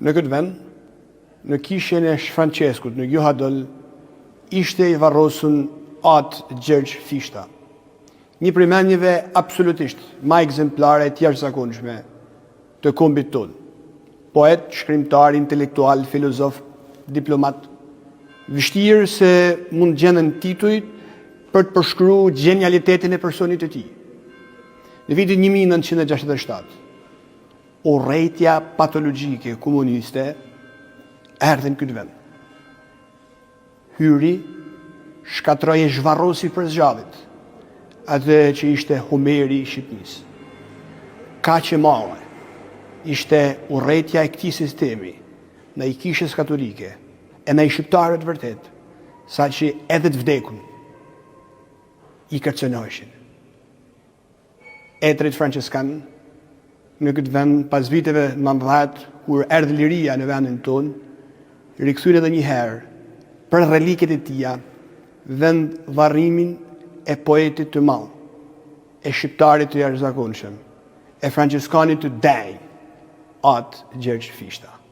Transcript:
Në këtë vend, në kishën e Shën Françeskut në Gjuhadol, ishte i varrosun At Gjergj Fishta. Një prej mendjeve absolutisht ma ekzemplare e të jashtëzakonshme të kombit tonë. Poet, shkrimtar, intelektual, filozof, diplomat. Vështirë se mund të gjenden tituj për të përshkru gjenialitetin e personit të tij. Në vitin 1967, Urrejtja patologjike komuniste erdhi në këtë vend. Hyri, shkatërroi e zhvarrosi për s'gjalli atë që ishte Homeri i Shqipnisë. Kaq e madhe ishte urrejtja e këtij sistemi ndaj kishës katolike e ndaj shqiptarëve të vërtetë, saqë edhe të vdekun i kërcënoheshin. Etërit françeskanë në këtë vend pas viteve 90 kur erdhi liria në vendin tonë, rikthyen edhe një herë për reliket e tija vendvarrimin e poetit të madh, e shqiptarit të jashtëzakonshëm, e françeskanit të denjë, At Gjergj Fishta.